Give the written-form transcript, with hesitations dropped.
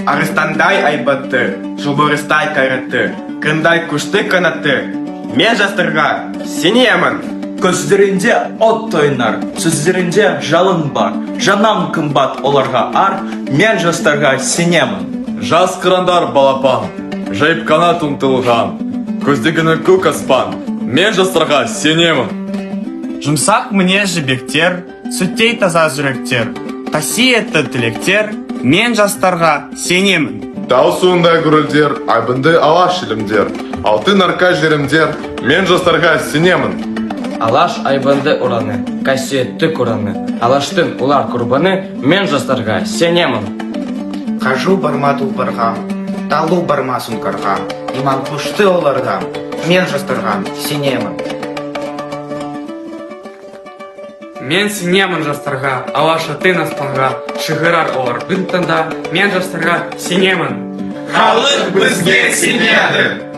Арыстандай айбатты, жолбарыстай қайратты, қырандай күшті қанатты. Мен жастарға сенемін. Көздерінде от ойнар, сөздерінде жалын бар. Жаннан қымбат оларға ар, мен жастарға сенемін. Жас қырандар балапан, жайып қанат ұмтылған, көздегені көк аспан, мен жастарға сенемін. Жұмсақ мінез жібектер, сүттей таза жүректер, қасиетті тілектер, мен жастарға сенемін. Тау суындай гүрілдер, айбынды алаш елімдер, алтын арқа жерімдер, мен жастарға сенемін. Алаш айбынды ұраны, қасиетті Құраны, Алаштың олар құрбаны, мен жастарға сенемін. Қажу бар ма тұлпарға, талу бар ма сұңқарға, иман күшті оларда, мен жастарға сенемін. Мен сенемін жастарға, Алаш атын аспанға шығарар олар бір таңда, мен жастарға сенемін. Халық бізге сенеді.